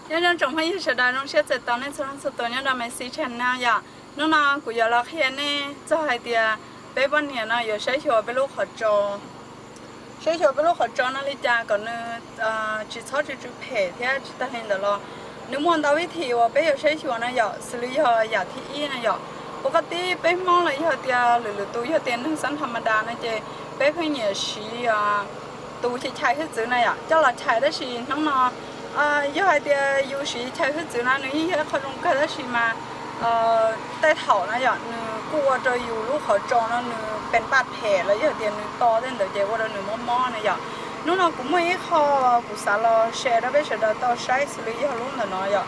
Nyob zoo tsoom phooj ywg sawv daws, zoo siab txais tos nej txhua leej txhua tus nyob rau Messi Channel yom. Hnub no kuv yuav los qhia nej txog hais tias peb poj niam no yuav saib xyuas peb lub qhov tsos. Saib xyuas peb lub qhov tsos no li cas kom nws tsis txhob tsw tsw phem thiab tsis tag li ntawd los nws muaj ntau vib thim uas peb yuav saib xyuas no yom, xws li yog yam thib ib no yom. Ua qhov tib peb Hmoob los yog tias lwm lwm tus yog tias neeg xab thas mas das no ces peb pheej nyiam siv tus chais chais hwj txwv na yom coj los chais, tab sis hnub no yog hais tias yus siv chais hwj txwv na nws yeej yog ib qho zoo kawg tab sis mas tej thaum na yom nws kuj ua rau yus lub qhov tsos no nws pes npaj phem los yog tias nws to tej ntawd ces ua rau nws mob mob na yom. Hnub no kuv muaj ib qho kuv xav los share rau peb sawv daws tau saib xws li yog lub ntawm no yom.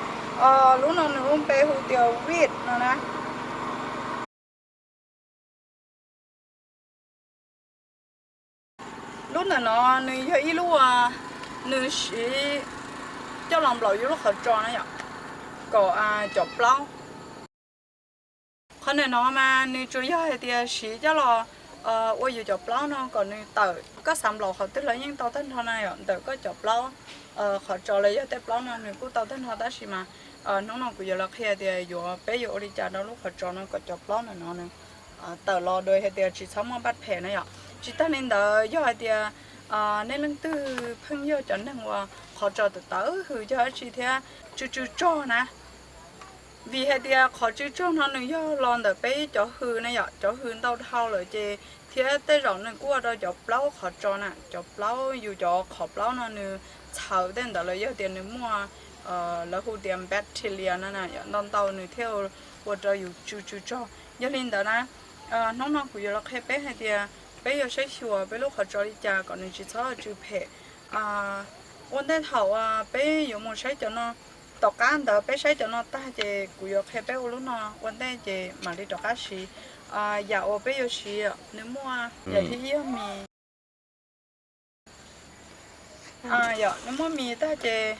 Lub no nws lub npe hu tias wheat no na. Lub ntawm no nws yog ib lub uas nws siv coj los nplaum yus lub qhov tsos na yom, kom cov plaub. Qhov ntawm no mas nws tsuas yog hais tias siv coj los ua yus cov plaub no kom nws tawm, koj xav nplaum qhov twg los yeej tau tag nrho na yom, ntawm koj cov plaub qhov tsos los yog tej plaub no nws kuj tau tag nrho tab sis mas hnub no kuv yuav los qhia tias yuav peb yuav ua li cas rau lub qhov tsos no kom cov plaub ntawm no nws tawm los dua hais tias tsis txhob muaj npaj phem na yom. Tsis tag li ntawd yog hais tias nej leej twg pheej yog cov neeg uas qhov tsos tawv tawv hws yog dab tsi thiab tsw tsw tsog na, vim hais tias qhov tsw tsog no nws yog los ntawm peb cov hws na yom, cov hws ntau dhau lawm ces thiab tej zaum nws kuj ua rau cov plaub qhov tsos na, cov plaub yus cov qhov plaub no nws txhawv tej ntawd los yog tias nws muaj lawv hu tias bacteria no na yom, ntau ntau nws thiaj ua rau yus tsw tsw tsog. Yog li ntawd na hnub no kuv yuav los qhia peb hais tias peb yuav saib xyuas peb lub qhov tsos li cas kom nws tsis txhob tsw phem. Ua ntej thaum peb yuav mus saib cov no, tom qab ntawd peb saib cov no tag ces kuv yuav qhia peb ua lub no ua ntej ces mam li rov qab siv. Yam uas peb yuav siv nws muaj yam thib ib yog mis, yog nws muaj mis tag ces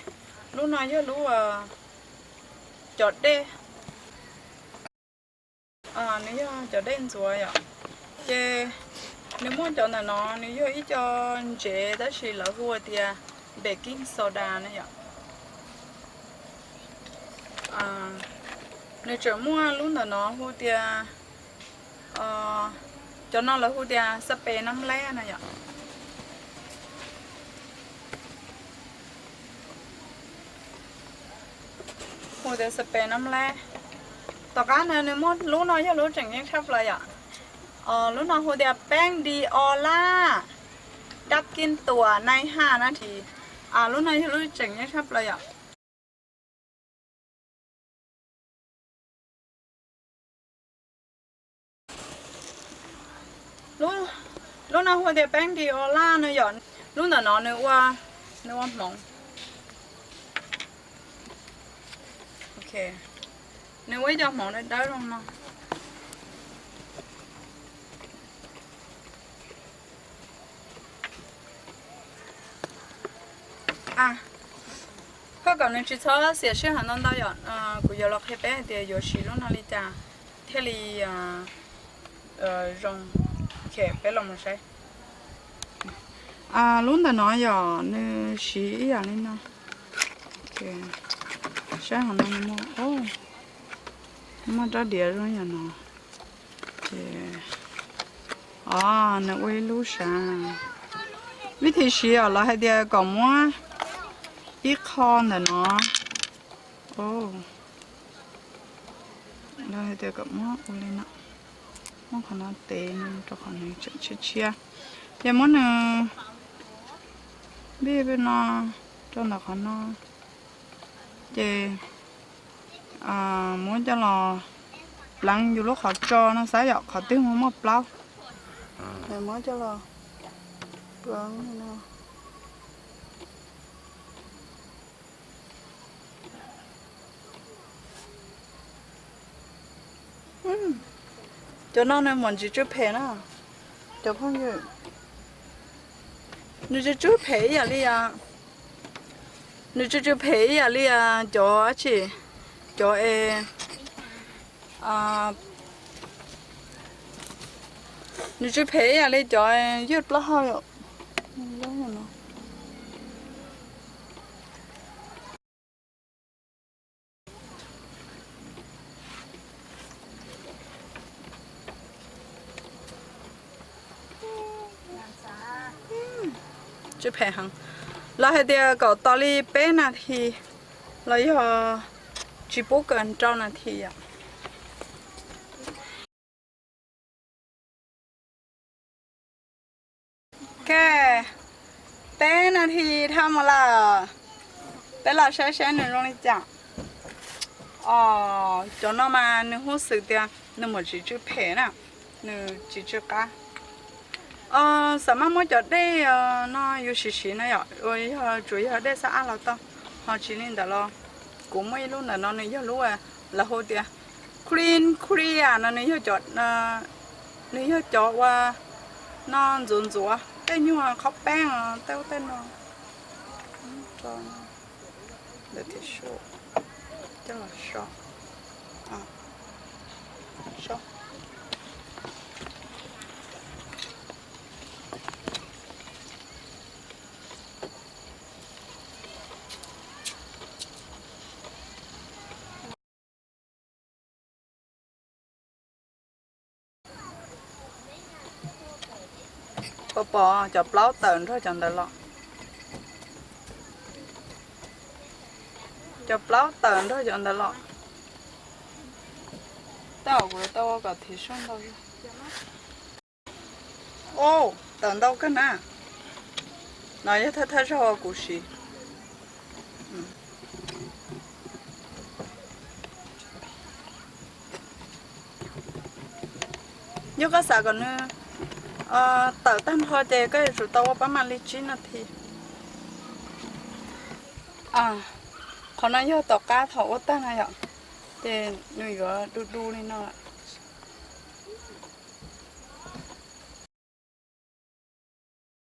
lub no yog lub cov dej, nws yog cov dej ntxuav yom. Ces nws muaj cov ntawm no nws yog ib co ntsev tab sis lawv hu tias baking soda na yom. Nws tseem muaj lub ntawm no hu tias, cov no lawv hu tias xab pes nab lab na yom. Hu tias xab pes nab lab. Tom qab no nws muaj lub no yog lub tseem ceeb tshaj plaws yom. Lub no hu tias peeb di o laj, dab kib tuam nai ha na thi. Lub no yog lub tseem ceeb tshaj plaws yom. Lub no hu tias peeb di o laj no yom. Lub ntawm no nws ua, nws ua hmoov. Nws ua ib co hmoov dawb dawb zoo no. Koj kom nws tsis txhob xiam sij hawm ntau ntau yom, kuv yuav los qhia peb hais tias yuav siv lub no li cas thiaj li zoo. Peb los mus saib. Lub ntawm no yom nws siv ib yam li no. Saib hauv no, muaj rab diav zoo yam no. Ces, o, nws ua ib lub sav. Vib thim siv os, lawv hais tias kom muab ib qho ntawm no, lawv hais tias kom muab ua li no, muab qhov no tev no rau qhov nws tseem tshiab tshiab. Ces muab nws vij no rau ntawm qhov no, ces muab coj los pleev yus lub qhov tsos no xav yom, qhov twg muaj muaj plaub. Muab coj los pleev no. Cov no nws mam ntsis tsw phem na, cov phooj ywg. Nws tsw tsw phem ib yam li, nws tsw tsw phem ib yam li cov dab tsi, cov es, nws tsw phem ib yam li cov ywj plaub hau yom. Tsw phem heev. Lawv hais tias kom tos li peb nas this los yog tsis pub kom rau nas this yom. Ok, peb nas this dhau mus lawm. Peb los saib saib nws zoo li cas. Os, cov no mas nws hu xwm tias nws muaj tsis tsw phem na, nws tsis tsw qab. Xav mas muab cov dej no yus siv siv no yom, uas yog tsuas yog dej xab ab los tau, ho tsis li ntawd los kuv muaj ib lub ntawm no nws yog lub lawv hu tias clean clear no, nws yog cov, nws yog cov uas no ntxuav ntxuav tej nyuag qhov peeb tej ub tej no. Ntawm thiab so, coj los so, so. Pom pom cov plaub tawm nrog cov ntawd los. Cov plaub tawm nrog cov ntawd los. Tej zaum kuv tau ua kom thiv sub ntau. Tawm ntau kawg na. No yog thawj thawj zaug kuv siv. Yog koj xav kom nws tawm tag nrho ces koj yuav tsum tau ua pab mam li tsib nas this. Qhov no yog tom qab thaum ua tag na yom, ces nws yuav du du li no.